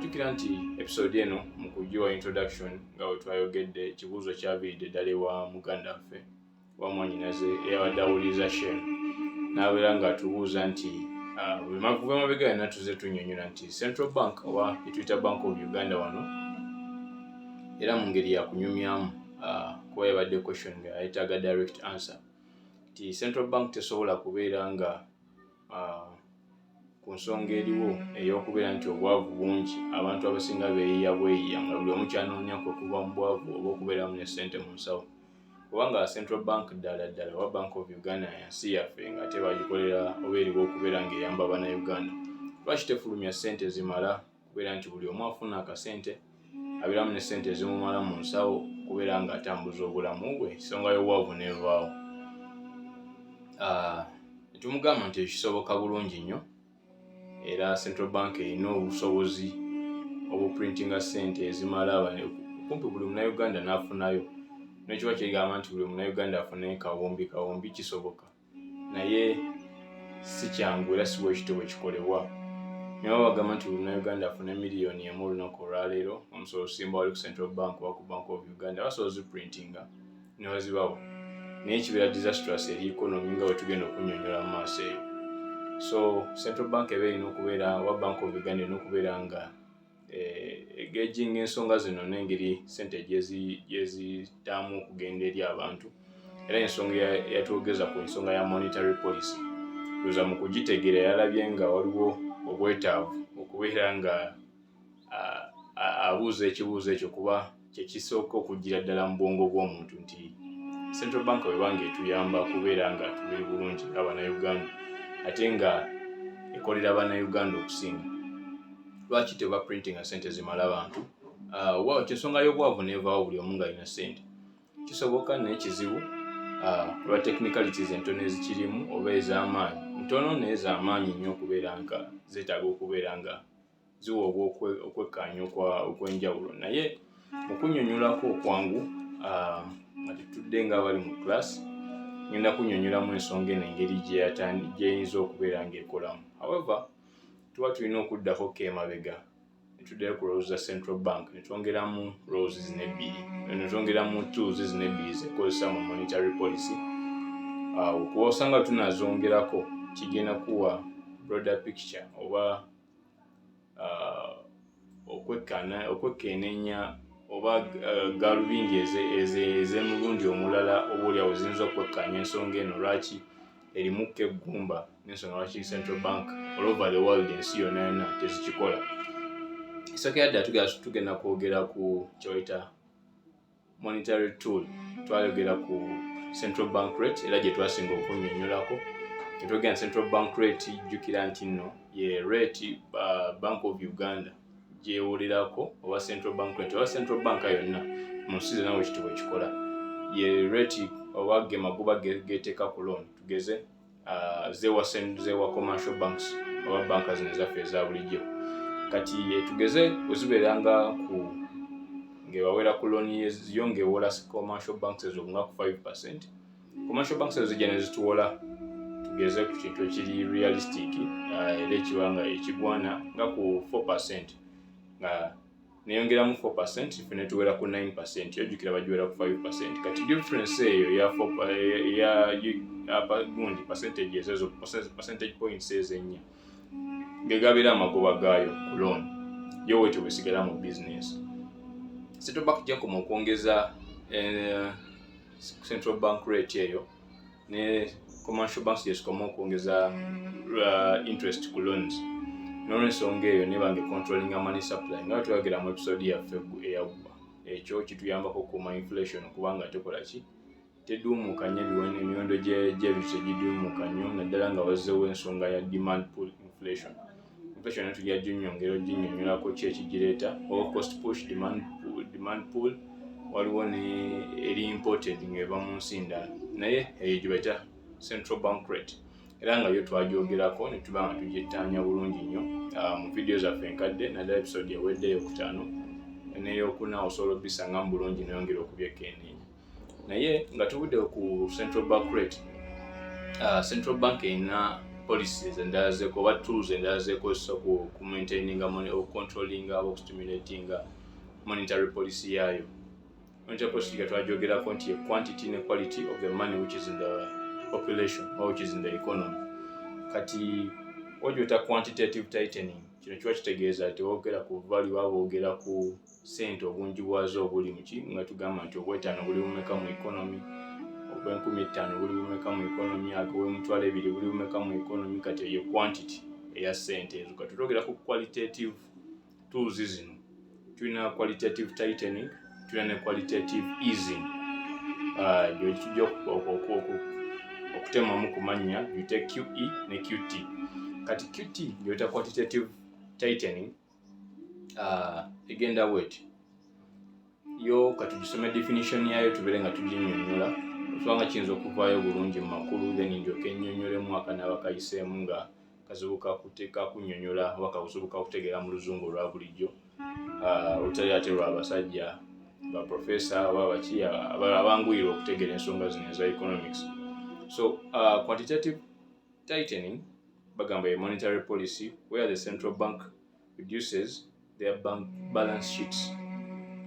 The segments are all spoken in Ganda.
Jjukira nti episode eno, mu kugiwa introduction, nga bwe twayogedde, ekibuuzo kyaviiridde ddala ewa muganda waffe wa mwanyinaze eyabadde awuliriza show eno, n'abeera ng'atubuuza nti kuva emabega yonna tuze tunnyonnyola nti Central Bank, oba etuyita Bank of Uganda wano, era mu ngeri yakunyumyamu, kuba yabadde question nga yeetaaga direct answer, nti Central Bank tesobola kubeera nga ku nsonga eriwo ey'okubeera nti obwavu bungi, abantu abasinga beeyiya bweyiya nga buli omu kyanoonya kwe kuva mu bwavu oba okubeeramu ne ssente mu nsawo, kubanga Central Bank ddala ddala oba Bank of Uganda yansi yaffe, nga ate bagikolera oba eriwo okubeera ng'eyamba Bannayuganda, lwaki tefulumya ssente zimala kubeera nti buli omu afuna akasente abeeramu ne ssente ezimumala mu nsawo okubeera ng'atambuza obulamu bwe, ensonga y'obwavu n'evaawo? Tumugamba nti ekisoboka bulungi nnyo, era Central Bank erina obusobozi obuprintinga ssente ezimala kumpi buli Munnayuganda n'afunayo. Nekiba kigamba nti buli Munnayuganda afune kawumbi kawumbi, kisoboka, naye si kyangu era si bwekityo bwe kikolebwa. Naye baba bagamba nti buli Munnayuganda afune 1 million olunaku olwaleero, omusobola osimba wali ku Central Bank oba ku Bank of Uganda, basobola oziprintinga ne bazibawo, naye kibeera disastrous eri economy, nga bwe tugenda okunnyonnyola mu maaso eyo. So Central Bank eba erina okubeera, oba Bank of Uganda erina okubeera nga egejinga ensonga zino n'engeri sente gyezitaamu okugenda eri abantu. Era ensonga eyatwogeza ku nsonga ya monetary policy, oza mu kugitegeera, yalabye nga waliwo obwetaavu okubeera nga abuuza ekibuuzo ekyo, kuba kyekisooka okugira ddala mu bwongo bw'omuntu nti Central Bank bwebanga etuyamba kubeera nga tubiri bulungi nga Bannayuganda, ate nga ekolera Bannayuganda okusinga, lwaki teba printinga sente zimala bantu, oba ensonga y'obwavu nevaawo, buli omu ng'alina sente? Kisoboka, naye kizibu olwa technicalities entono ezikirimu, oba ez'amaanyi ntono naye z'amaanyi nnyo okubeera nga zeetaaga okubeera nga ziwa okwekkaanya okw'enjawulo. Naye mu kunnyonnyolako okwangu, nga tetudde nga abali mu class, ngenda kunnyonnyolamu ensonga eno engeri gyeyinza okubeera ng'ekolamu. However, tuba tulina okuddako ko emabega netuddayo ku roles za Central Bank, netwongeramu roles zino ebbiri, netwongeramu tools zino ebbiri zekozesa mu monetary policy. Okuba osanga tunazongerako, kigenda kuwa broader picture oba okwekkeneenya oba galubindi ez'emulundi omulala, oba oliawo ziyinza okwekkaanya ensonga eno, lwaki erimukka eggumba, n'ensonga lwaki central bank all over the world, ensi yonna yonna, tezikikola. Esookera ddala, tugenda kwogera ku kyebayita monetary tool. Twayogera ku central bank rate, era gye twasinga okunnyonnyolako. Tetwogera central bank rate, jjukira nti nno ye rate Bank of Uganda gyewolerako, oba central bank rate, oba central bank yonna mu nsi zonna bwekityo bwe kikola, ye rate oba ge magoba geteeka ku loan, tugeze zewa commercial banks oba banka zino ezaffe eza bulijjo. Kati tugeze wezibeeranga ku ng'ebawera ku loan yo, ng'ewola commercial banks ezo nga ku 5%, commercial banks ezo zijja ne zituwola, tugeze ku kintu ekiri realistic era ekiba nga ekigwana, nga ku 4%, nga neyongeramu 4%, ffe netuwera ku 9%. Yojjukira bagiwera ku 5%. Kati difference eyo eya gundi percentage ezo, percentage points ezennya, gegabeera amagoba gaayo ku loan yo. Wetyo bwesigala mu business. Central Bank gyakoma okwongeza central bank rate eyo, ne commercial banks gyezikoma okwongeza interest ku loans, n'olwensonga eyo nebanga controlling money supply, nga twayogera mu episode yaffe eyaggwa. Ekyo kituyambako okukuuma inflation okubanga tekola ki, teduumuka nnyo, emiwendo gy'ebintu tegiduumuka nnyo, naddala nga wazzeewo ensonga ya demand pull inflation. Inflation nayo tujja ginyongera oginnyonnyolako ki ekigireeta, oba cost push, demand pull, waliwo ne eri imported ng'eva mu nsi ndala. Naye eyo gye bayita central bank rate, era nga yo twagyogerako ne tuba nga tugittaanya bulungi nnyo mu vidiyo zaffe enkadde, naddala episode ewedde eyokutaano n'eyokuna, osobola obisangamu bulungi neyongera okubyekkeneenya. Naye nga tuvudde ku central bank rate, central bank erina Policies endala zeko oba tools endala zekozesa ku maintaininga money, okucontrollinga oba okustimulatinga monetary policy yaayo. Monetary policy nga twajogerako nti ye quantity ne quality of the money which is in the population or which is in the economy. Kati ogyota quantitative tightening, kino kiba kitegeeza tewogera ku value, baba boogera ku sente, obungi bwazo obuli muki. Nga tugamba nti obwetaano buli bumeka mu economy, obw'5,000 buli bumeka mu economy, ag'owemutwalo 2 buli bumeka mu economy. Kati eyo quantity eya sente ezo. Kati twogera ku qualitative tools zino, tulina qualitative tightening, tulina ne qualitative easing. Tujja okutemamu ku mannya, giyite QE ne QT. Kati QT gyoyita quantitative tightening, egenda bweti yo. Katugisome definition yayo, tubeere nga tuginnyonnyola, kubanga kiyinza okuvaayo bulungi mu makulu, then ndyoke ennyonnyolemu akanaaba kayiseemu nga kazibu kakunnyonnyola oba kazibu kakutegeera mu Luzungu olwa bulijjo, olutali ate lwa basajja baprofesa oba baki abanguyirwa okutegeera ensonga zino eza economics. So quantitative tightening bagamba a monetary policy where the central bank reduces their bank balance sheets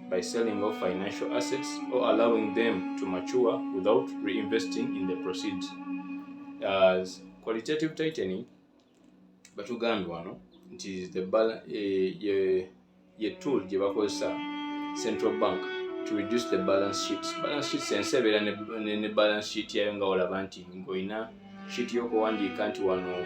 by selling off financial assets or allowing them to mature without reinvesting in the proceeds. As qualitative tightening, batugambye wano nti the ye tool gye bakozesa central bank to reduce the balance sheets. Balance sheets, ensi ebeera ne balance sheet yayo, nga olaba nti ng'olina sheet y'okuwandiika nti wano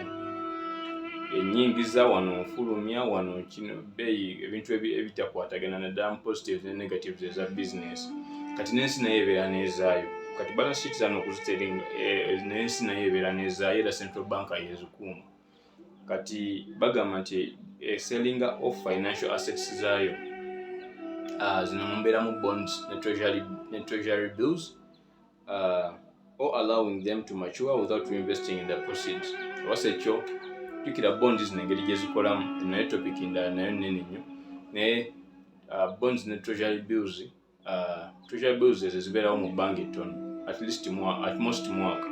enyingiza, wano nfulumya, wano kino bbeeyi, ebintu ebitakwatagana naddala mu positives ne negatives eza business. Kati n'ensi naye ebeera n'ezaayo. Kati balance sheet zano okuziteringa, n'ensi naye ebeera n'ezaayo, era central bank yezikuuma. Kati bagamba nti selling off financial assets zaayo, zino mumbeeramu bonds ne treasury bills, or allowing them to mature without reinvesting in the proceeds. Oba ekyo, jjukira bonds zino engeri gye zikolamu, naye topic ndala, nayo nnene nnyo. Naye bonds ne treasury bills, treasury bills ezo zibeerawo mu bbanga ettono, at least at most mwaka,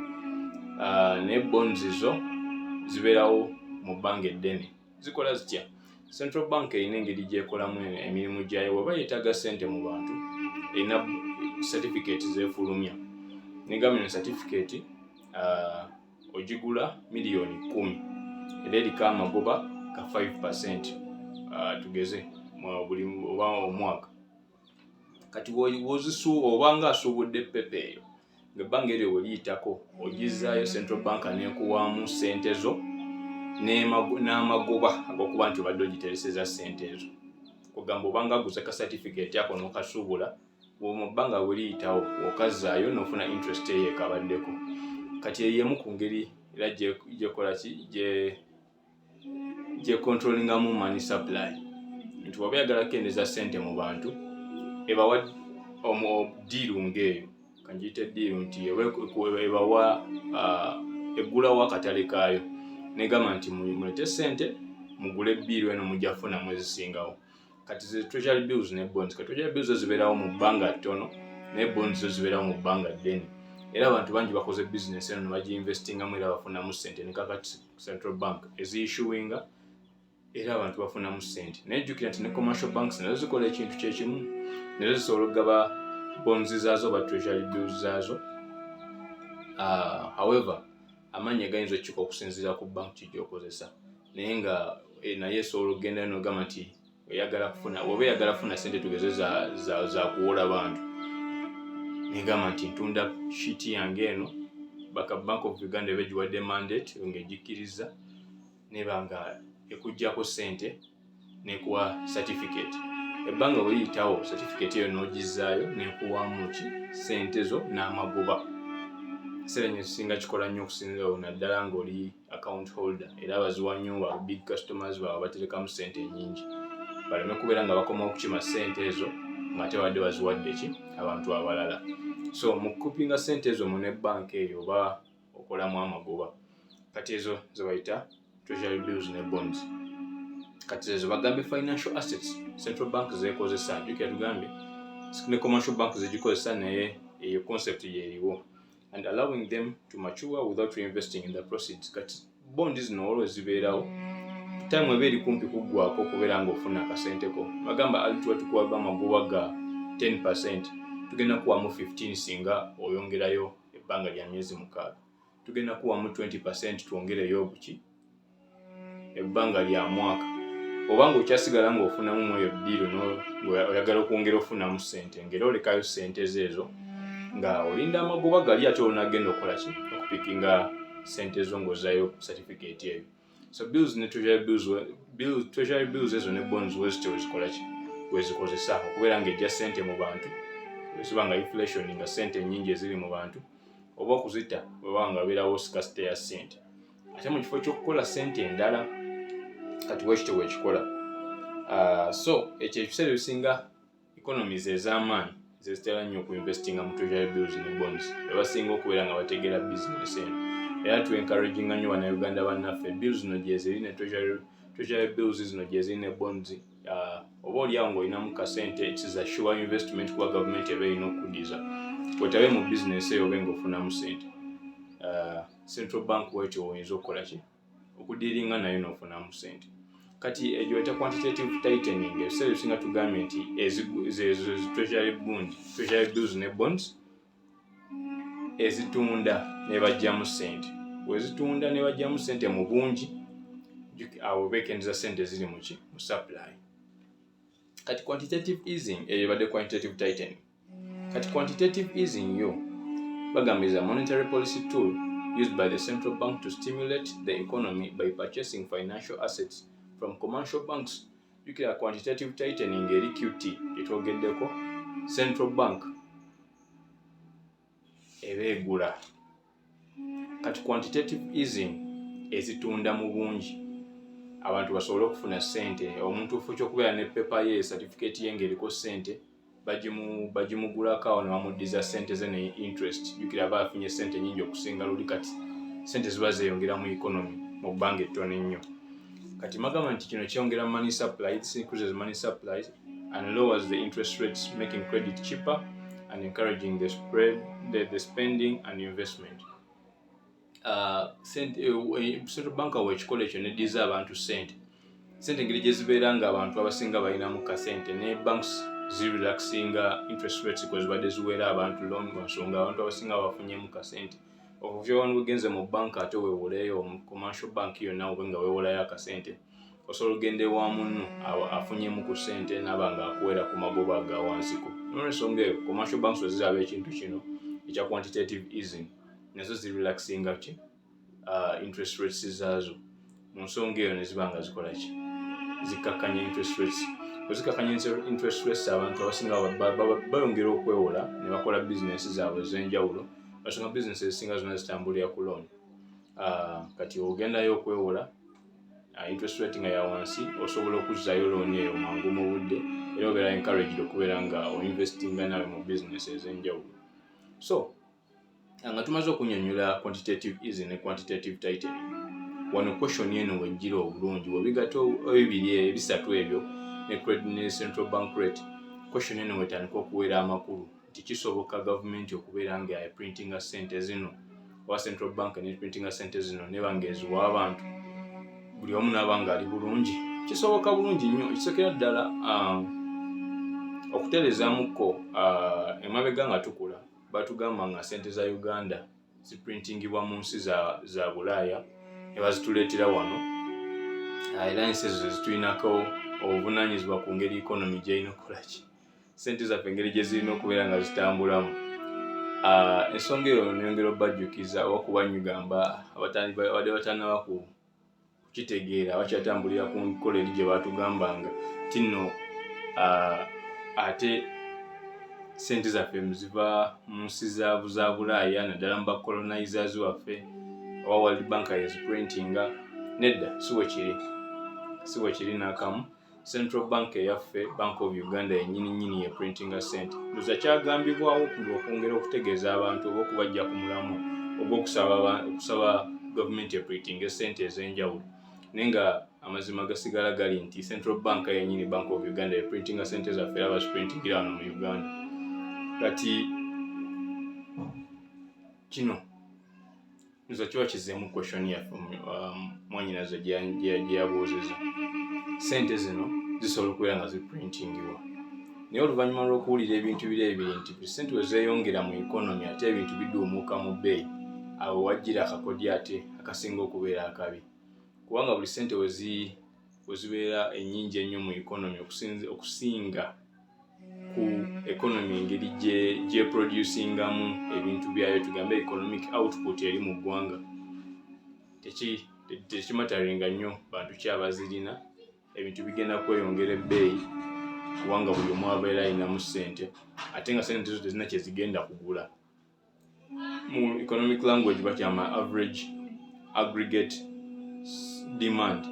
naye bonds zo zibeerawo mu bbanga eddene. Zikola zitya? Central bank erina engeri gyekolamu emirimu gyayo. Weba yeetaaga ssente mu bantu, erina certificate zefulumya, negamba eno certificate ogigula miliyoni 10, era eriko amagoba ga 5%, tugeze buli oba omwaka. Kati obanga asuubudde paper eyo, ng'ebbanga eryo bwe liyitako ogizaayo central bank n'ekuwaamu ssente zo n'amagoba ag'okuba nti obadde ogitereseza ssente ezo. Kugamba obanga aguze ka certificate ako n'okasuubula, mu bbanga bwe liyitawo okazzaayo n'ofuna interest eyo ekabaddeko. Kati eyo emu ku ngeri era gyekola ki, gye controllingamu money supply, nti waba oyagala kukendeeza ssente mu bantu, ebawa deal ng'eyo, kangiyite deal, nti ebawa eggulawo akatale kaayo negamba nti mulete ssente mugule bill eno, mujja kufunamu ezisingawo. Kati ze treasury bills ne bonds. Kati treasury bills zo zibeerawo mu bbanga ttono, naye bonds zo zibeerawo mu bbanga ddene, era abantu bangi bakoze business eno ne bagiinvestingamu, era bafunamu ssente. Ne kakati central bank eziissuinga, era abantu bafunamu ssente. Naye jjukira nti ne commercial banks nazo zikola ekintu kyekimu, nazo zisobola okugaba bonds zaazo oba treasury bills zaazo. However, amannya gayinza okukika okusinziira ku bank kijyokozesa, naye nga naye esobola okugendayo nogamba nti oyagala kufuna, oba oyagala kufuna sente, tugeze za kuwola bantu, negamba nti ntunda sheet yange eno. Baka Bank of Uganda eba egiwadde mandate ng'egikkiriza, neba nga ekugjako sente nekuwa certificate. Ebbanga bwe liyitawo, certificate eyo n'ogizaayo nekuwamu ki? Sente zo n'amagoba. Ekiseera nyo kisinga kikola nnyo okusinzira naddala ng'oli account holder, era baziwa nnyo ba big customers baabwe baterekamu sente ennyingi, baleme kubeera nga bakoma okukima sente ezo ng'ate babadde baziwadde ki? Abantu abalala. So mu kukupinga sente ezo mu ne banka eyo oba okolamu amagoba. Kati ezo ze bayita treasury bills ne bonds. Kati ezo bagambye financial assets central bank zekozesa. Jjukira tugambye ne commercial bank zigikozesa, naye eyo concept yeeriwo, and allowing them to mature without reinvesting in the proceeds. Kati Bond zino olwo zibeerawo time eba eri kumpi kuggwako okubeera ng'ofuna akasenteko. Bagamba alituwa tukuwa amagoba ga 10%, tugenda kuwamu 15 singa oyongerayo ebbanga lya myezi 6, tugenda kuwamu 20% twongereyo obuki ebbanga lya mwaka. Oba ng'okyasigala ng'ofunamu mu eyo bill, oyagala okwongera ofunamu ssente, ng'era olekayo ssente ze ezo nga olinda amagoba gali, ate olunagenda okukola ki? Okupikinga ssente zo ng'ozzayo certificate eyo. So bills ne treasury bills, bill, treasury bills ezo ne bonds wezityo wezikola ki? Wezikozesa okubeera ng'ejja ssente mu bantu weziba nga inflation, nga ssente nnyingi eziri mu bantu, oba okuzita weba nga wabeerawo scarcity ya ssente, ate mu kifo ky'okukola ssente endala. Kati wekityo wekikola. So ekyo ebiseera ebisinga economies ez'amaanyi zezitera nnyo okuinvestinga mu treasury bills ne bonds, ebasinga okubeera nga bategeera business eno. Era tu encouraginga nnyo Bannayuganda bannaffe, bills zino gyeziri ne treasury bills zino gyeziri ne bonds. Oba oliawo ng'olinamu kasente, it is a sure investment kuba gavumenti eba erina okuddiza. Wetabe mu business eyo obe ng'ofunamu sente. Central bank wetyo oyinza okukola ki? Okudealinga nayo n'ofunamu sente. Kati egyo eta quantitative tightening, ebiseera ebisinga tugambye nti ezo treasury bond, treasury bills ne bonds ezitunda ne bajjamu sente. Wezitunda ne bajjamu sente mu bungi, awo beekendeza sente ziri muki? Mu supply. Kati quantitative easing eyo ebadde quantitative tightening. Kati quantitative easing yo bagamba is a monetary policy tool used by the central bank to stimulate the economy by purchasing financial assets from commercial banks. Jjukira quantitative tightening eri QT gyetwogeddeko, central bank eba egula. Kati quantitative easing ezitunda mu bungi abantu basobole okufuna ssente. Omuntu fu kyokubeera ne paper ye, certificate ye ng'eriko ssente, bagimugulako awo ne bamuddiza ssente ze ne interest. Jjukira aba afunye ssente nyingi okusinga luli. Kati ssente ziba zeeyongera mu economy mu bbanga ettono ennyo. Kati magamba nti kino kyongera money supply. This increases money supply and lowers the interest rates, making credit cheaper and encouraging the spending and investment. Central bank awo ekikola ekyo neddiza abantu ssente. Sente engeri gye zibeera nga abantu abasinga balinamu kasente, ne banks zirelaxinga interest rates kwe zibadde ziweera abantu loan, nsonga abantu abasinga bafunyemu kasente. Okuva wano bugenze mu banka ate weewoleyo mu commercial bank yonna, obe nga weewolayo akasente, osobola okugenda ewa munno afunyemu ku ssente naaba nga akuweera ku magoba aga wansiko. Nolwensonga eyo, commercial banks we ziraba ekintu kino ekya quantitative easing, nazo zirelaxinga ki? Interest rates zaazo. Mu nsonga eyo ne ziba nga zikola ki? Zikkakkanya interest rates. Bwe zikkakkanya interest rates, abantu abasinga bayongera okwewola ne bakola bizinesi zaabwe ez'enjawulo. Basonga bizinesi ezisinga zonna zitambulira ku loan. Kati ogendayo okwewola, interest rate nga ya wansi, osobola okuzzaayo loan eyo mangu mu budde, era obeera encouraged okubeera nga oinvestinga naawe mu bizinesi ez'enjawulo. So nga tumaze okunyonyola quantitative easing ne quantitative tightening, wano question eno wejjira obulungi. Webigatta ebibiri ebisatu ebyo ne credit ne central bank rate, question eno wetandika okuweera amakulu nti kisoboka gavumenti okubeera nga eprintinga sente zino, oba central bank neprintinga sente zino neba nga eziwa abantu, buli omu naaba nga ali bulungi? Kisoboka bulungi nnyo. Ekisookera ddala, okutereezamukko emabega nga tukula batugamba nga sente za Uganda ziprintingibwa mu nsi za Bulaaya ne bazituleetera wano, era ensi ezo zezitulinako obuvunaanyizibwa ku ngeri economy gyerina okukolaki, sente zaffe engeri gye zirina okubeera nga zitambulamu. Ensonga eyo neyongera obajjukiza oba okubanyugamba abadde batannaba kukitegeera, abakyatambulira ku nkola eri gye batugambanga nti nno ate sente zaffe ziva mu nsi za Bulaaya, naddala mu bacolonizers baffe, oba World Bank yeziprintinga. Nedda, si bwe kiri, si bwe kiri n'akamu. Central bank eyaffe, Bank of Uganda yennyini nnyini, yeprintinga sente. Ndoza kyagambibwawo okwongera okutegeeza abantu oba okubajja ku mulamu ogw'okusaba okusaba gavumenti eprintinga sente ez'enjawulo, naye nga amazima gasigala gali nti central bank yennyini, Bank of Uganda, eprintinga sente zaffe, era baziprintingira wano mu Uganda. Kati kino Nza kiba kizeemu question yaffe mwanyinaze gye yabuuzizza. Sente zino zisobola okubeera nga ziprintingibwa, naye oluvannyuma lw'okuwulira ebintu biri ebiri nti buli sente we zeeyongera mu economy, ate ebintu biduumuuka mu bbeeyi, awo wajjira akakodyo ate akasinga okubeera akabi, kubanga buli sente we zibeera ennyingi ennyo mu economy okusinga ku economy engeri gyeproducingamu ebintu byayo, tugambe economic output eri mu ggwanga, tekimatteringa nnyo bantu ki abazirina, ebintu bigenda kweyongera ebbeeyi, kubanga buli omu abeera alinamu ssente, ate nga sente zo tezirina kyezigenda kugula. Mu economic language bakyama average aggregate demand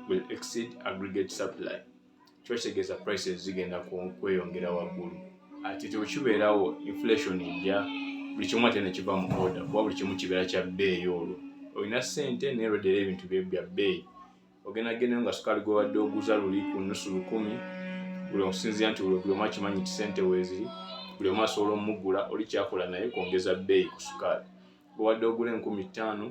will exceed aggregate supply. Kiba kitegeeza prices zigenda kweyongera waggulu. Ate tewekibeerawo, inflation ejja, buli kimu ate nekiva mu order, kuba buli kimu kibeera kya bbeeyi. Olwo olina ssente naye lwedde era ebintu bya bbeeyi. Ogenda gendayo nga sukaali gwebadde oguza luli ku nusu lukumi, buli okusinziira nti buli omu akimanyi nti ssente weeziri, buli omu asobola omugula, oli kyakola naye kwongeza bbeeyi ku sukaali gwewadde ogula 5000.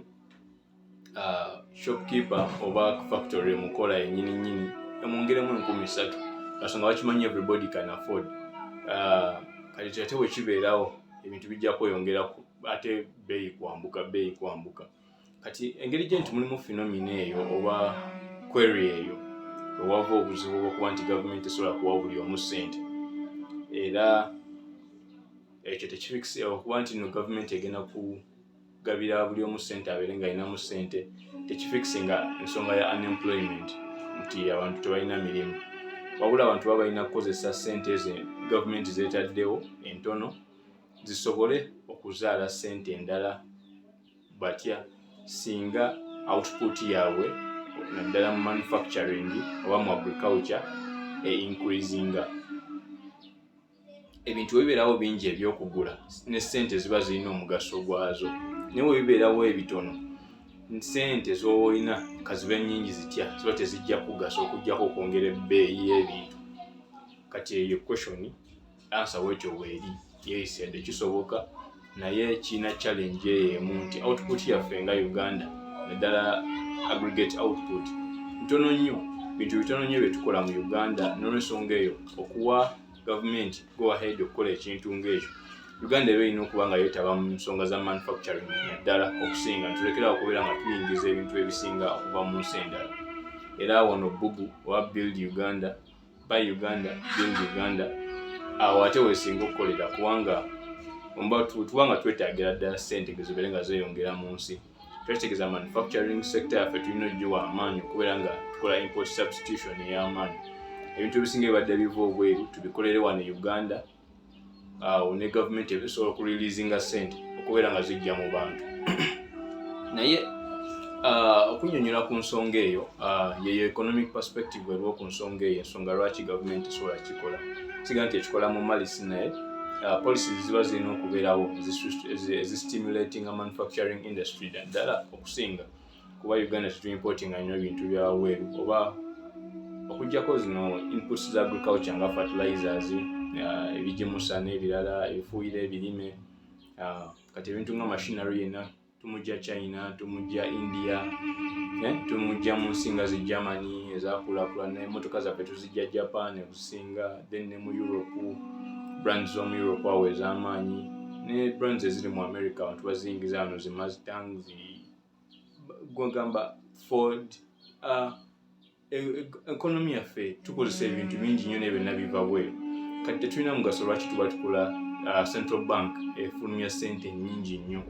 Shopkeeper oba factory emukola yenyini nyini emwongeremu 3000, kasonga bakimanyi everybody can afford. Kati ate wekibeerawo, ebintu bijja kweyongera ate bbeeyi kwambuka, bbeeyi kwambuka. Kati engeri gye nti mulimu phenomena eyo oba query eyo, ewava obuzibu obwokuba nti gavumenti esobola kuwa buli omu ssente, era ekyo tekifixi okuba nti no gavumenti egenda kugabira buli omu ssente abeere nga alinamu ssente, tekifixinga ensonga ya unemployment nti abantu tebalina mirimu. Wabula abantu baba balina kukozesa ssente ezo gavumenti zeetaddewo entono zisobole okuzaala ssente endala. Batya? Singa output yaabwe, naddala mu manufacturing oba mu agriculture, e increasinga, ebintu webibeerawo bingi ebyokugula, ne ssente ziba zirina omugaso gwazo. Naye webibeerawo ebitono, ssente z'oba olina kazibe nnyingi zitya, ziba tezijja kugasa okugjako okwongera ebbeeyi y'ebintu. Kati eyo question answer wetyo weeri. Yes, yadde kisoboka, naye kirina challenge eyo emu nti output yaffe nga Uganda, naddala aggregate output, ntono nnyo. Bintu bitono nnyo byetukola mu Uganda. N'olwensonga eyo, okuwa gavumenti go ahead okukola ekintu ng'ekyo, Uganda eba erina okuba nga yeetaba mu nsonga za manufacturing naddala okusinga, ntulekerawo okubeera nga tuyingiza ebintu ebisinga okuva mu nsi endala. Era wano bubu oba Build Uganda, Buy Uganda, Build Uganda, awo ate wesinga okukolera, kubanga tubanga twetaagira ddala ssente gezibeere nga zeeyongera mu nsi. Twekitegeeza manufacturing sector yaffe tulina ogiwa amaanyi okubeera nga tukola import substitution ey'amaanyi. Ebintu ebisinga ebibadde biva obweru tubikolere wano e Uganda. Awo ne gavumenti ebisobola okureleasinga ssente okubeera nga zijja mu bantu. Naye okunyonyola ku nsonga eyo, yeyo economic perspective eriwo ku nsonga eyo, ensonga lwaki gavumenti esobola kikola. Siga nti ekikola mu malice, naye policies ziba zirina okubeerawo ezistimulatinga manufacturing industry naddala okusinga, kuba Uganda tetuimportinga nnyo ebintu byabweru, oba okugjako zino inputs za agriculture nga fertilizers, ebigimusa n'ebirala ebifuuyira ebirime. Kati ebintu nga machinery yenna tumujja China, tumujja India, tumujja mu nsi nga zi Germany ezakulaakulana. Emotoka zaffe tuzijja Japan okusinga, then ne mu Europe, brands z'omu Europe awo ez'amaanyi ne brands eziri mu America abantu baziyingiza wano, zi Mustang, zi gwagamba Ford. Economy yaffe tukozesa ebintu bingi nnyo, naye byonna biva bweru. Kati tetulina mugaso lwaki tuba tukola central bank efulumya ssente nnyingi nnyo.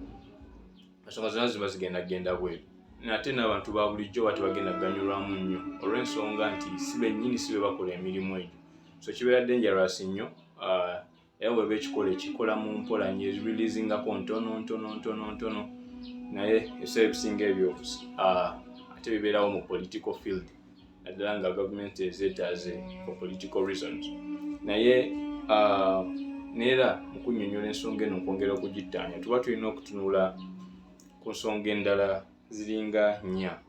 Ensonga zonna ziba zigenda genda bweru, ate n'abantu ba bulijjo ba tebagenda kuganyulwamu nnyo, olw'ensonga nti si bennyini, si be bakola emirimu egyo. So kibeera dangerous nnyo. Era bweba ekikola, ekikola mu mpola nnyo, releasingako ntono ntono ntono ntono, naye ebiseera ebisinga ebyo ate bibeerawo mu political field, naddala nga gavumenti ezeetaaze for political reasons. Naye neera mu kunnyonnyola ensonga eno, nkwongera okugittaanya, tuba tulina okutunula ku nsonga endala ziringa nnya,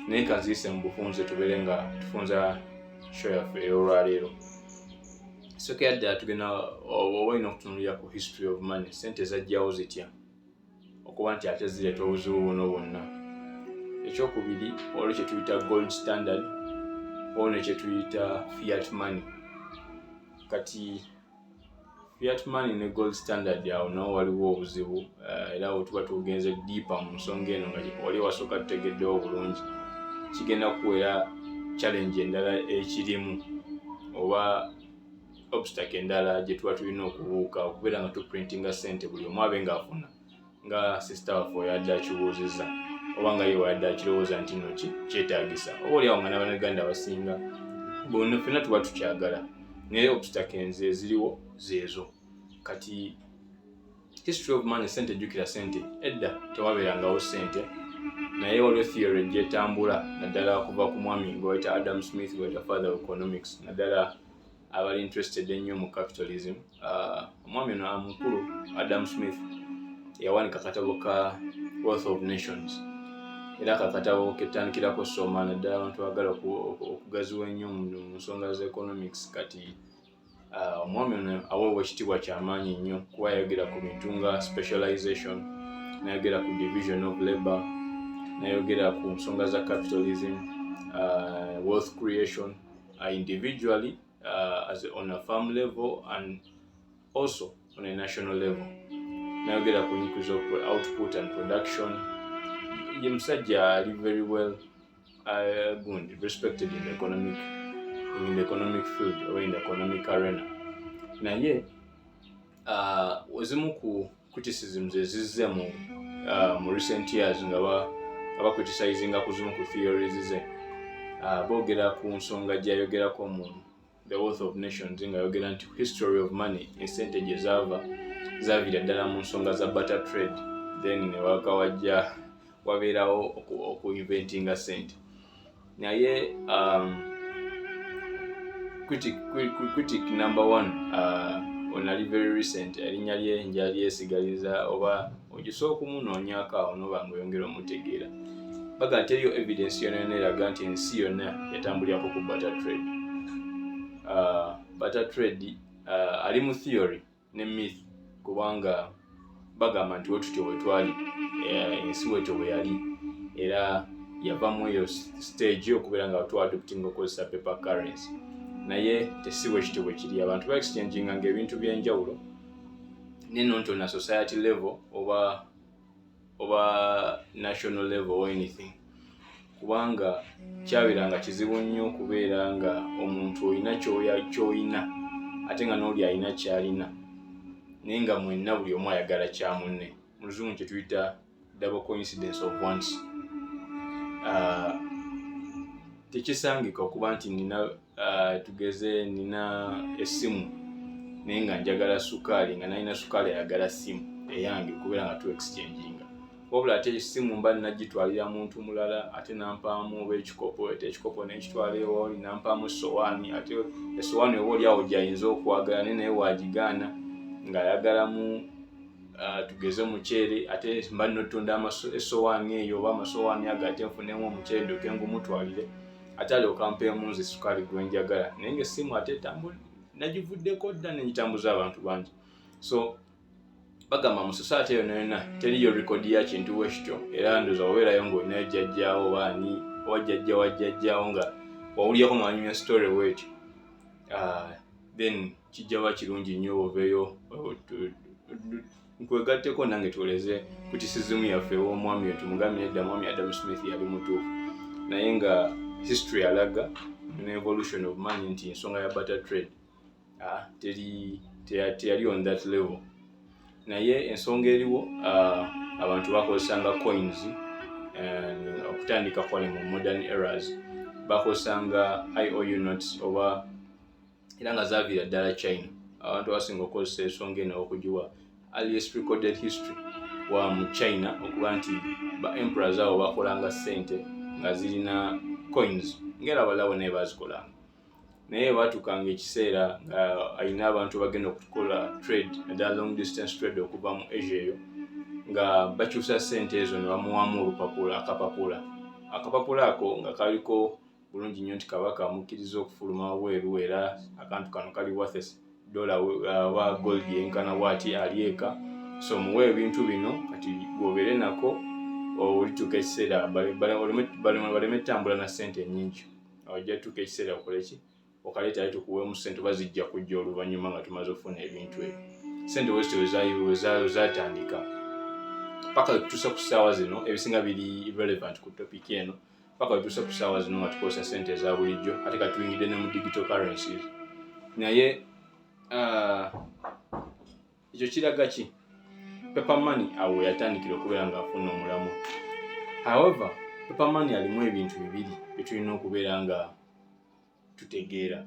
naye kanziyise mu bufunze tubeere nga tufunza show yaffe ey'olwaleero. Sookera ddala tugenda oba olina okutunulira ku history of money, sente zajjawo zitya. Okuba nti ate zireeta obuzibu buno bwonna. Ekyokubiri, olwo kyetuyita gold standard oba nekyetuyita fiat money. Kati fiat money ne gold standard, awo nawo waliwo obuzibu, era awo tuba tugenze deeper mu nsonga eno nga wali wasooka tutegeddewo bulungi, kigenda kuwera challenge endala ekirimu oba obstacle endala gye tuba tulina okubuuka okubeera nga tuprintinga sente buli omu abe ng'afuna, nga sister waffe oyo adde akibuuzizza oba nga ye wayadde akirowooza nti no kyetaagisa, oba oliawo nga n'Abannayuganda abasinga bonna ffenna tuba tukyagala, naye obstacles eziriwo zeezo. Kati history of money, sente, jjukira sente edda tewabeerangawo sente, naye waliwo theory gyetambula naddala kuva ku mwami gwewayita Adam Smith, gwewayita father of economics, naddala abali interested ennyo mu capitalism. Omwami ono amukulu Adam Smith yawanika akatabo ka Wealth of Nations, era akakatabo ketandikirako soma naddala abantu bagala okugaziwa ennyo mu nsonga za economics. Kati omwami ono aweebwa ekitiibwa kyamaanyi nnyo kuba yayogera ku bintu nga specialization, nayogera ku division of labor, nayogera ku nsonga za capitalism, wealth creation individually, on a farm level and also on a national level, nayogera ku increase of output and production. Ye musajja ali very well gundi respected in the economic field or in the economic arena. Naye ezimu ku criticisms ezizze mu recent years nga bacriticinga ku zimu ku theories ze, boogera ku nsonga gyayogerako mu The Wealth of Nations, nga yogera nti history of money, esente gye zaava, zaviira ddala mu nsonga za barter trade, then ne waka wajja wabeerawo okuinventinga sente. Naye critic number one, onali very recent, erinnya lye njalyesigaliza oba ogisobola okumunoonyaako awo noba nga oyongera omutegeera, baga nti eriyo evidence yonna yonna eraga nti ensi yonna yatambulirako ku barter trade. Barter trade ali mu theory ne myth, kubanga bagamba nti wetutyo wetwali, ensi wetyo bwe yali, era yavamu eyo stage okubeera nga twadoptinga okukozesa paper currency, naye tesi bwe kityo bwe kiri. Abantu ba exchanginganga ebintu byenjawulo, ne not on a society level oba national level or anything, kubanga kyabeeranga kizibu nnyo okubeera nga omuntu olina ky'olina ate nga n'oli alina ky'alina, naye nga mwenna buli omu ayagala kya munne. Mu Luzungu kye tuyita double coincidence of wants. Tekisangika okuba nti nina, tugeze nina essimu naye nga njagala sukaali, nga nalina sukaali ayagala ssimu eyange, kubeera nga tu exchanginga. Wabula ate essimu mba nagitwalira muntu mulala, ate nampaamu oba ekikopo, ate ekikopo nekitwala ewoli, nampaamu essowaani, ate essowaani oba oli awo gyayinza okwagala, naye wagigaana ng'ayagalamu, tugeze omuceere, ate mba notunda essowaani eyo oba amasowaani ago, ate nfunemu omuceere ndyoke ngumutwalire, ate alyoka mpeemu nze sukaali gwenjagala, naye nga essimu ate nagivuddeko dda nengitambuza abantu bangi. So bagamba mu society yonna yonna teriyo record ya kintu bwekityo, era ndoza obeerayo ng'olinayo jjajjaawo oba ani oba jjajja wa jjajjaawo nga wawulyako nga wanyumya story bwetyo, then kijja ba kirungi nnyo oveeyo nkwegatteko nange tuwoleze criticism yaffe ew'omwami oyo, tumugambe nedda, mwami Adam Smith yali mutuufu, naye nga history alaga ne evolution of money nti ensonga ya barter trade teri teyali on that level. Naye ensonga eriwo, abantu bakozesanga coins okutandika kwale mu modern eras bakozesanga IOU notes oba, era nga zaviira ddala China. Abantu abasinga okukozesa ensonga eno okugiwa earliest recorded history wa mu China, okuba nti ba emperors abo bakolanga ssente nga zirina coins, ngera abalala naye bazikolanga, naye batuukanga ekiseera nga alina abantu bagenda okukola trade, naddala long distance trade okuva mu Asia eyo, nga bakyusa ssente ezo ne bamuwamu olupapula, akapapula ako nga kaliko bulungi nnyo nti kabaka amukkiriza okufuluma wabweru, era akantu kano kali worth dola oba gold yenkana bwati, ali eka. So muwe ebintu bino kati gwobeere nako, olituuka ekiseera baleme tutambula na ssente ennyingi. Ojja tutuuka ekiseera okole ki, okaleeta, ate tukuweemu ssente oba zijja kujja oluvannyuma nga tumaze okufuna ebintu ebyo. Ssente wezityo wezatandika paka wetutuuse ku ssaawa zino. Ebisinga biri relevant ku topic eno paka wetutuuse ku ssaawa zino nga tukozesa ssente eza bulijjo, ate ka tuyingidde ne mu digital currencies. Naye ekyo kiraga ki? Paper money awo yatandikira okubeera ng'afuna omulamwa. However, paper money alimu ebintu bibiri byetulina okubeera nga tutegeera,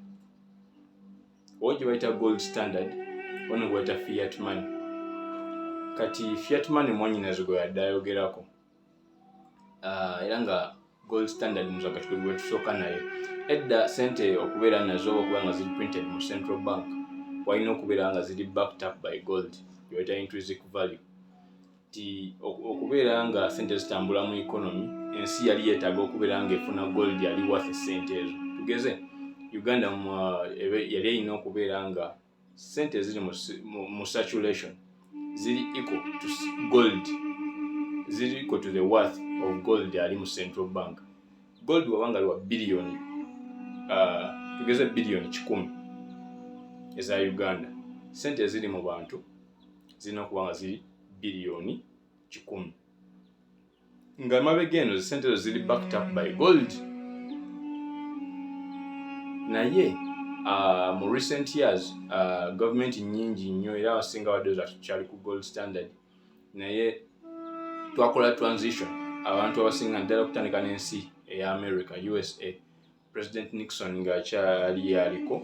oba gye bayita gold standard, oba ne bayita fiat money. Kati fiat money mwanyinazi gwe yadde ayogerako, era nga gold standard muzakati gwe tusooka naye. Edda sente okubeera nazo oba okubeera nga ziri printed mu central bank, walina okubeera nga ziri backed up by gold, gyebayita intrinsic value. Ti okubeera nga sente zitambula mu economy, ensi yali yeetaaga okubeera nga efuna gold yali worth sente ezo. Tugeze Uganda yali erina okubeera nga sente eziri mu circulation ziri equal to gold, ziri equal to the worth of gold ali mu central bank. Gold wabanga ali wa biliyoni, tugeze biliyoni 100 eza Uganda, sente eziri mu bantu zirina okuba nga ziri biliyoni 100, nga mabega eno sente ezo ziri backed up by gold. Naye mu recent years, gavumenti nyingi nnyo, era abasinga badde tukyali ku gold standard, naye twakola transition. Abantu abasinga ddala okutandika n'ensi eya America, USA, President Nixon ng'akyali yaliko,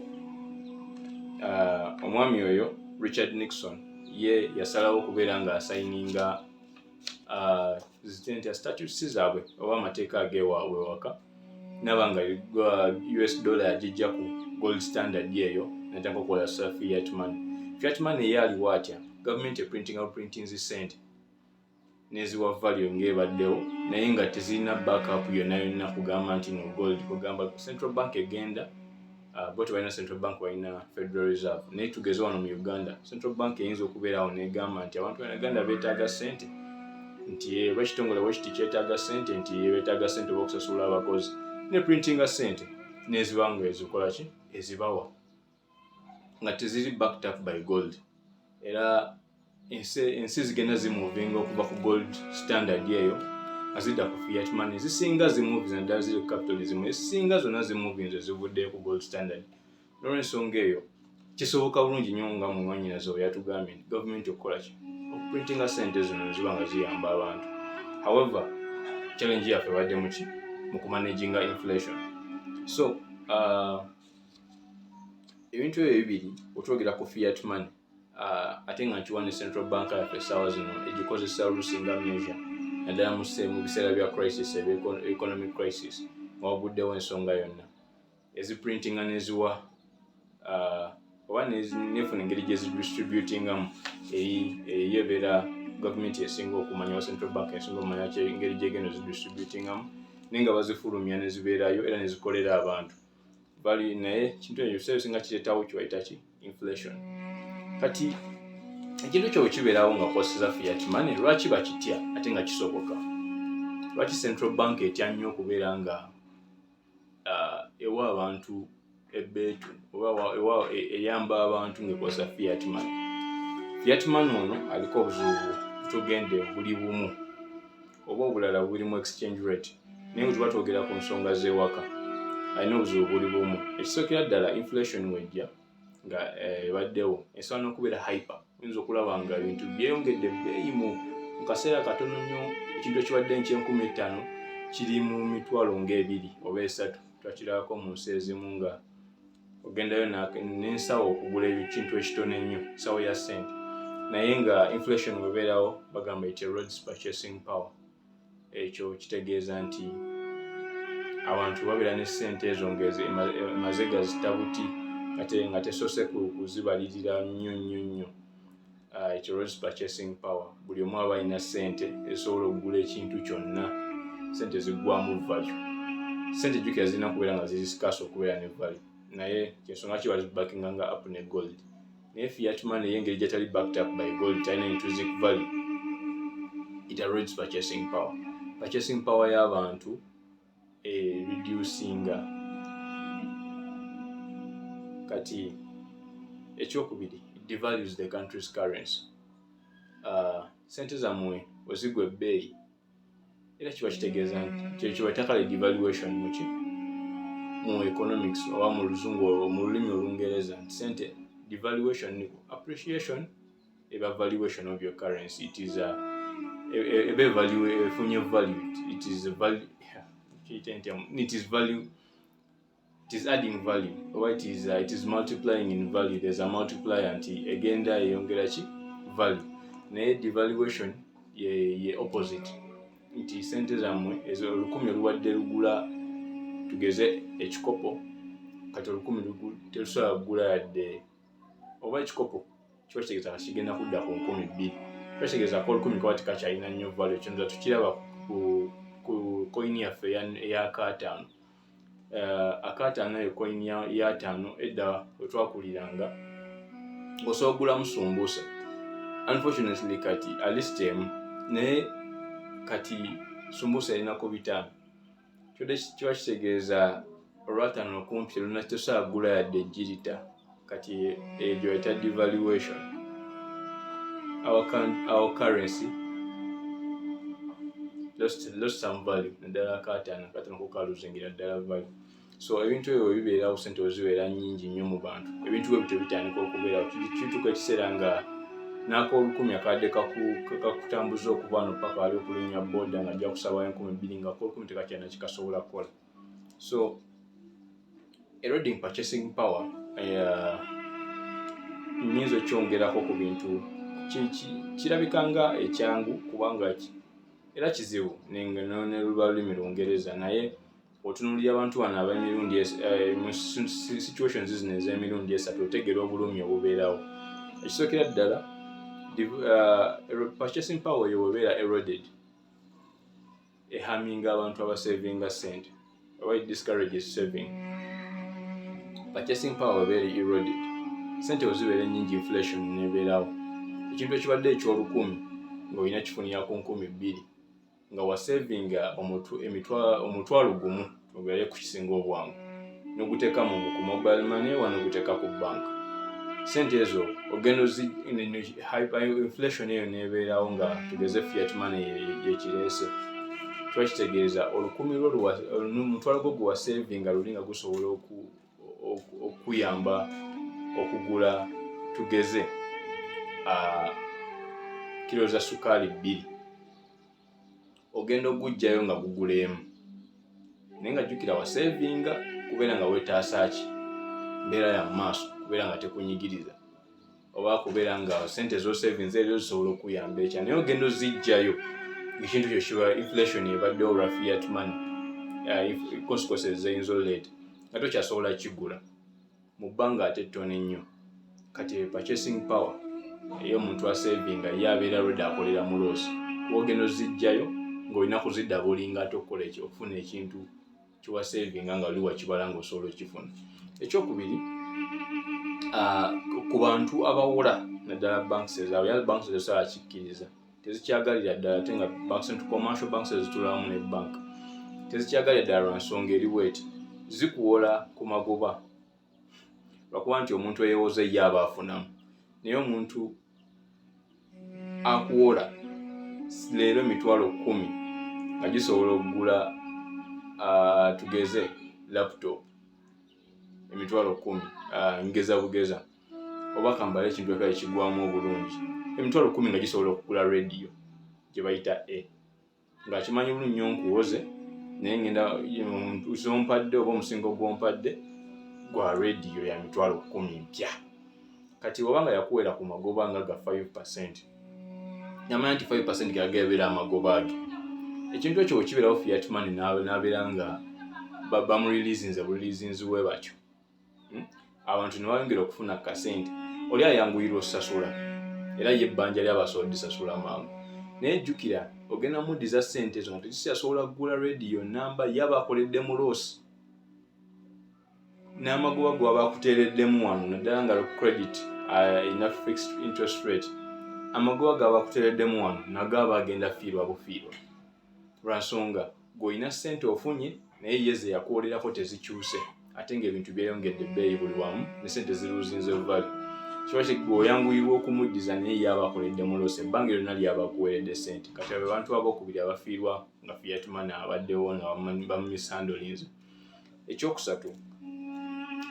omwami oyo Richard Nixon ye yasalawo okubeera ng'asayininga zitente statutes zaabwe oba amateeka agewaabwe waka, naba nga US dollar yagijja ku gold standard eyo, natandika okukola fiat money. Fiat money ye aliwo atya? Gavumenti eprintinga printings sente neziwa value ng'ebaddewo, naye nga tezirina backup yonna yonna kugamba nti no gold. Kugamba central bank egenda, bo tebalina central bank, balina Federal Reserve. Naye tugeze wano mu Uganda, central bank eyinza okubeerawo negamba nti abantu ba Uganda beetaaga sente, nti oba ekitongole bwekiti kyetaaga sente, nti beetaaga sente oba okusasula abakozi, ne printinga sente neziba nga ezikola ki, ezibawa nga teziri backed up by gold. Era ensi zigenda zimovinga okuva ku gold standard eyo nga zidda ku fiat money. Zisinga zimovinze, naddala ziri ku capitalism, ezisinga zonna zimovinze zivuddeyo ku gold standard. Nolwensonga eyo kisoboka bulungi nnyo nga mumwanyinaze oyo yatugambye nti gavumenti okukola ki, okuprintinga sente zino neziba nga ziyamba abantu. However, challenge yaffe ebadde muki? Mu kumanaginga inflation. So ebintu ebyo bibiri, otwogera ku fiat money, ate nga nkiwa ne central bank yaffe essaawa zino egikozesa oluusi nga measure, naddala mu biseera bya crisis, economic crisis, nga waguddewo ensonga yonna, eziprintinga neziwa, oba nefuna engeri gyezidistributingamu eri ebeera gavumenti esinga okumanya, wa central bank esinga okumanya engeri gyegenda zidistributingamu, naye nga bazifulumya nezibeerayo era nezikolera abantu bali. Naye kintu ekyo ebiseera ebisinga kireetawo kibayita ki? Inflation. Kati ekintu ekyo bwe kibeerawo nga kozesa fiat money, lwaki bakitya ate nga kisoboka? Lwaki central bank etya nnyo okubeera nga ewa abantu ebbeetu oba eyamba abantu ng'ekozesa fiat money? Fiat money ono aliko obuzibu tugende buli bumu oba obulala buli mu exchange rate, naye nga tuba twogera ku nsonga z'ewaka, alina obuzibu buli bumu. Ekisookera ddala, inflation wejja nga ebaddewo, esobola n'okubeera hyper. Oyinza okulaba nga ebintu byeyongedde ebbeeyi mu kaseera katono nnyo. Ekintu ekibadde nky'5,000 kiri mu 20,000 oba 3,000. Twakirabako mu nsi ezimu nga ogendayo n'ensawo okugula ekintu ekitono ennyo, nsawo ya ssente. Naye nga inflation webeerawo, bagamba it erodes purchasing power. Ekyo kitegeeza nti abantu babeera ne ssente ezo ngaemaze gazita buti ate nga tesoose kuzibalirira nnyo nnyo nnyo. It erodes purchasing power. Buli omu aba alina ssente ezisobola okugula ekintu kyonna, ssente ziggwamu value. Ssente jjukira zirina kubeera nga ziri scarce okubeera ne value, naye kyensonga ki bazibackinga nga up ne gold. Naye fiat money ey'engeri gyetali backed up by gold, talina intrinsic value, it erodes purchasing power. Purchasing power y'abantu reducinga. Kati ekyokubiri, it devalues the country's currency. Sente zammwe wezigwa ebbeeyi, era kiba kitegeeza nti kyekyo baita devaluation muki mu economics oba mu luzungu, mu lulimi Olungereza, nti sente devaluation, appreciation eba valuation of your currency. It is a eba value, efunye value. It is a value, it is value, it is adding value oba it is multiplying in value. There's a multiplier nti egenda eyongera ki value. Naye devaluation ye opposite, nti sente zammwe ezo 1,000 oluwadde lugula, tugeze, ekikopo, kati 1,000 terusobola kugula yadde oba ekikopo. Kiba kitegeeza kigenda kudda ku 2,000. Kiba kitegeeza ko 1,000 kaba tekakyalina nnyo value. Ekyo tukiraba ku koyini yaffe ey'akaataano. Akaataano eyo, koyini y'ataano, edda wetwakuliranga ng'osobola okugulamu sumbusa. Unfortunately kati at least emu, naye kati sumbusa erinako 500. Kiba kitegeeza olwataano okumpi teruna, tosobola kugula yadde ejjirita. Kati egyo eta devaluation. Our currency lost some value, naddala akaataano. Akaataano ko kaluzingira ddala value. So ebintu ebyo bibeerawo, sente we zibeera nnyingi nnyo mu bantu, ebintu bwe bityo bitandika okubeerawo. Kituuka ekiseera nga n'ak'olukumi akadde kakutambuza okuva wano paka wali okulinnya boda, nga ajja kusabayo 2,000, nga ak'olukumi tekakyalina kikasobola kukola. So eroding purchasing power, nyinza okyongerako ku bintu kirabika nga ekyangu, kubanga era kizibu ne luba lulimi Lungereza. Naye otunuulira abantu bano ab'emirundi mu situations zino ez'emirundi esatu, otegeera obulumi obubeerawo. Ekisookera ddala, purchasing power eyo bwebeera eroded, eharminga abantu abasavinga sente oba it discourages saving. Purchasing power ebeera eroded, sente wezibeera ennyingi, inflation nebeerawo. Ekintu ekibadde eky'olukumi ng'olina kifunira ku 2,000, nga wasavinga 1,000, obeere ku kisinga obwangu, n'oguteeka mu ku mobile money oba n'oguteeka ku bank, sente ezo ogenda inflation eyo nebeerawo, nga tugeze fiat money yekireese. Kiba kitegeeza 1,000 lwo, 1,000 gwo gwe wasavinga luli nga gusobola okuyamba okugula, tugeze, kiro za sukaali 2, ogenda ogugjayo nga gugula emu. Naye nga jjukira wasavinga kubeera nga weetaasa ki mbeera ya maaso, kubeera nga tekunyigiriza oba kubeera nga sente zosavinze ezo zisobola okuyamba ekya. Naye ogenda ozijjayo, ekintu kyo kiba inflation ebaddewo olwa fiat money, consequences zeyinza oleeta nga tokyasobola kigula mu bbanga ate ettono ennyo. Kati purchasing power ey'omuntu asavinga ye abeera ready akolera mu loss, kuba ogenda ozijjayo ng'olina kuzidoublinga ate okukola okufuna ekintu kiwasavinga nga oli wakibala ng'osobola okifuna. Ekyokubiri, ku bantu abawola, naddala banks ezaabwe, era banks tezisobola kikkiriza, tezikyagalira ddala. Ate nga banks, commercial banks ezitulamu ne bank tezikyagalira ddala lwa nsonga eri bweti: zikuwola ku magoba, lwakuba nti omuntu eyewoza ye aba afunamu. Naye omuntu akuwola leero 10,000 nga gisobola okugula, tugeze, laptop 10,000, ngeza bugeza oba kambala ekintu ekale ekigwamu obulungi, 10,000 nga gisobola okugula radio gye bayita a, ng'akimanyi bulungi nnyo nkuwoze, naye ngenda zompadde oba omusingo gwompadde gwa radio ya 10,000 mpya. Kati oba nga yakuwera ku magoba nga ga 5, namanya nti 5 gagabeera amagoba ge. Ekintu ekyo bwekibeerawo, fiat money n'abeera nga bamureleasinze bureleasinzi we batyo, Abantu ne bayongera okufuna kasente, oli ayanguyirwa osasula, era ye ebbanja lyabasobola disasula mangu. Naye jjukira ogenda muddiza sente ezo nga tezikyasobola kugula rediyo namba, ye aba akoledde mu loss n'amagoba gwaba akuteereddemu wano, naddala nga credit Erina fixed interest rate. Amagoba gaba akutereddemu wano nago aba agenda fiirwa bufiirwa, lwansonga gweolina ssente ofunye, naye ye ze yakuwolerako tezikyuse, ate ng'ebintu byeyongedde ebbeeyi buli wamu ne sente ziruzinze value. Kiba gwe oyanguyirwa okumuddiza, naye ye aba akoledde mu loss ebbanga lyonna lyaba akuweeredde ssente. Kati abo bantu abokubiri abafiirwa nga fiat money abaddewo nga bamumishandlinze. Ekyokusatu,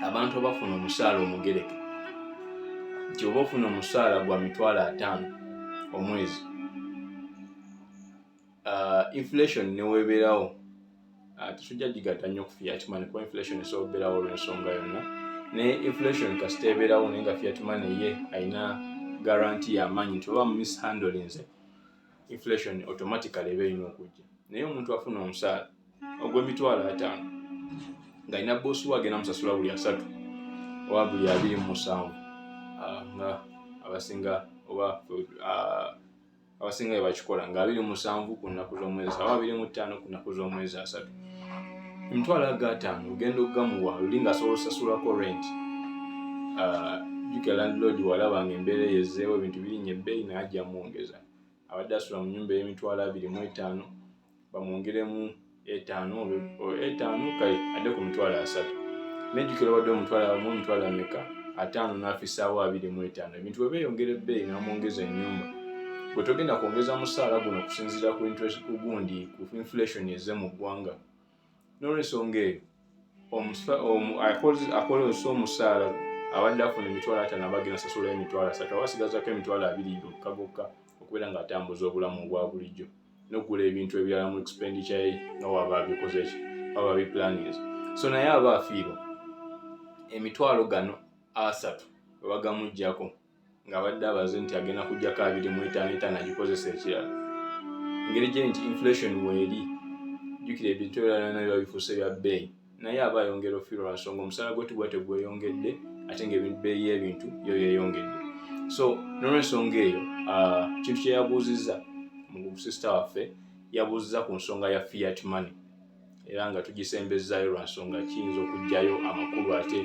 abantu abafuna omusaala omugereke, nti oba ofuna omusaala gwa 500,000 omwezi, inflation newebeerawo, tetujja gigatta nnyo ku fiat money kuba inflation esobola okubeerawo olw'ensonga yonna. Naye inflation kasita ebeerawo, naye nga fiat money ye alina guarantee y'amaanyi nti oba mishandlinze, inflation automatically eba erina okujja. Naye omuntu afuna omusaala ogw'emitwalo 50 ng'alina boosi we agenda musasula buli 30 oba buli 27, nga abasinga oba abasinga bwe bakikola, nga 27 ku nnaku z'omwezi oba 25 ku nnaku z'omwezi 30, emitwalo ago 50 ogenda okugamuwa luli ng'asobola osasulako rent. Jjukira landlord walaba nga embeera eyo ezzeewo, ebintu birinnya ebbeeyi, naye ajja mwongeza. Abadde asula mu nnyumba ey'emitwalo 25, bamwongeremu etaano etaano, kale adde ku 30,000. Nejjukira obadde omutwalo amu emitwalo ameka? 50, n'afisaawo 25. Ebintu bwe beeyongera ebbeeyi n'amwongeza ennyumba, bwe togenda kwongeza musaala guno okusinziira ku interest, ku gundi, ku inflation ezze mu ggwanga. N'olwensonga eyo, akozesa omusaala abadde afuna emitwalo 50, aba agenda sasulayo 30,000, aba asigazako 20,000 gokka gokka okubeera ng'atambuza obulamu obwa bulijjo n'okugula ebintu ebirala mu expenditure ye nga waba abikoze ki, waba abiplaninze. So naye aba afiirwa emitwalo gano 30 bwe bagamugjako, ng'abadde abaze nti agenda kuggyako 25, etaano agikozesa ekirala. Engeri gye nti inflation weeri, jjukira ebintu ebirala nabyo biba bifuuse bya bbeeyi, naye aba ayongera ofiirwa lwa nsonga omusaala gwe tuguba tegweyongedde, ate ng'ebbeeyi y'ebintu yo yeeyongedde. So n'olwensonga eyo, kintu kye yabuuzizza mu sister waffe, yabuuzizza ku nsonga ya fiat money, era nga tugisembezaayo lwa nsonga kiyinza okuggyayo amakulu ate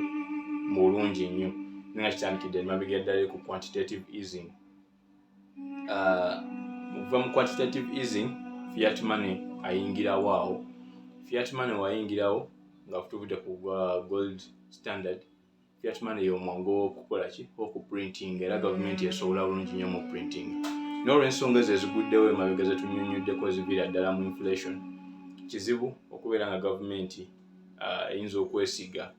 mu bulungi nnyo, naye nga kitandikidde emabega ddala ku quantitative easing. Okuva mu quantitative easing, fiat money ayingirawo awo. Fiat money wayingirawo nga tuvudde ku gold standard. Fiat money y'omwangu okukola ki? Okuprinting. Era gavumenti esobola bulungi nnyo mu printing. N'olwensonga ezo eziguddewo emabega zetunyonyoddeko, eziviira ddala mu inflation, kizibu okubeera nga gavumenti eyinza okwesiga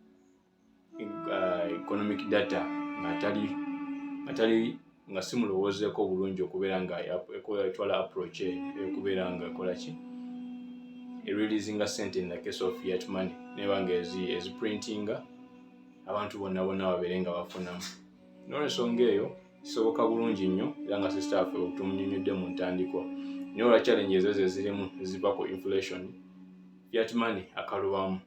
economic data nga tali nga si mulowoozeeko bulungi okubeera nga etwala approach ekubeera nga ekola ki, ereleasinga sente in the case of fiat money, neba nga eziprintinga abantu bonna bonna babeere nga bafunamu. N'olwensonga eyo, kisoboka bulungi nnyo, era nga sister waffe tumunyonnyodde mu ntandikwa, naye olwa challenges ezo ezirimu eziva ku inflation, fiat money akalubamu.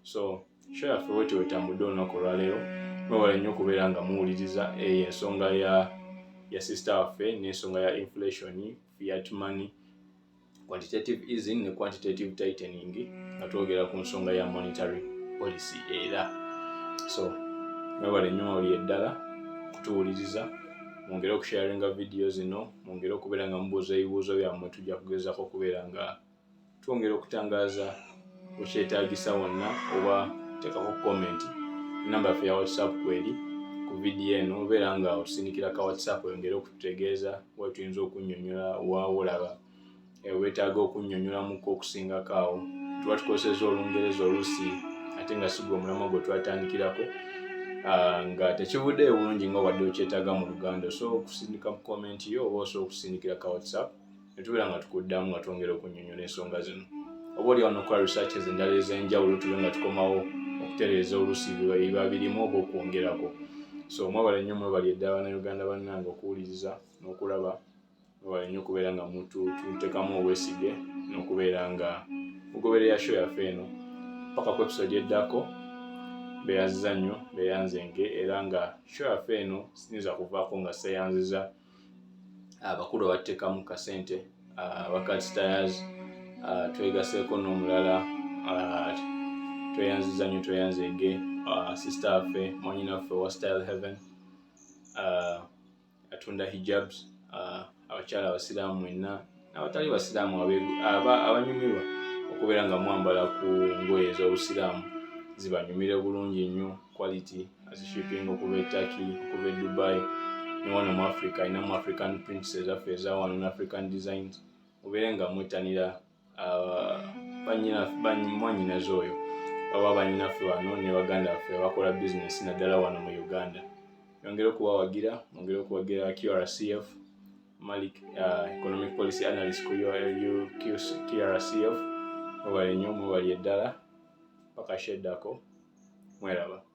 So show yaffe weti wetambudde olunaku olwaleero. Mwewale nnyo okubeera nga muwuliriza eyo ensonga ya sister waffe n'ensonga ya inflation, fiat money, quantitative easing ne quantitative tightening, nga twogera ku nsonga ya monetary policy era. So mwebale nnyo mawulire eddala kutuwuliriza. Mwongere okusharinga vidiyo zino, mwongere okubeera nga mubuuza ebibuuzo byammwe. Tujja kugezaako okubeera nga twongera okutangaaza wekyetaagisa wonna, oba teekako comment. Namba yaffe ya WhatsApp kweri ku vidiyo eno, obeera nga otusindikira ka WhatsApp oyongere okututegeeza wa tuyinza okunnyonnyola, waawo olaba weetaaga okunnyonnyolamuko okusingako awo. Tuba tukozesezza Olungereza oluusi, ate nga si gwe omulamwa gwe twatandikirako, nga tekivuddeyo bulungi nga obadde okyetaaga mu Luganda. Osobola okusindika mu comment yo, oba osobola okusindikira ka WhatsApp ne tubeera nga tukuddamu nga twongera okunnyonnyola ensonga zino, oba oli awo nokukola researches endala ez'enjawulo, tube nga tukomawo okutereeza oluusi biba birimu oba okwongerako. So mwebale nnyo, mwebali eddala Bannayuganda bannange okuwuliriza n'okulaba. Mwebale nnyo okubeera nga mututeekamu obwesige n'okubeera nga mugoberera show yaffe eno paka ku episode eddako. Beyanziza nnyo, beyanzenge. Era nga show yaffe eno siyinza kuvaako nga seyanziza abakulu abateekamu kasente, aba Cat Styles, twegaseeko n'omulala. Tweyanziza nnyo, tweyanzege sister waffe, mwanyinaffe wa Style Heaven. Atunda hijabs, abakyala abasiraamu mwenna n'abatali basiraamu abanyumirwa okubeera nga mwambala ku ngoye ez'obusiraamu, zibanyumire bulungi nnyo. Quality, azishipping okuva e Turkey, okuva e Dubai ne wano mu Africa. Alinamu African prints ezaffe eza wano ne African designs. Mubeere nga mwettanira mwannyinaze oyo oba bannyinaffe bano ne baganda baffe abakola bizinesi, naddala wano mu Uganda. Yongere okubawagira, mwongere okuwagira QRCF. Malik, economic policy analyst ku QRCF, mwebale nnyo, mwebali eddala. Paka sheddako, mweraba.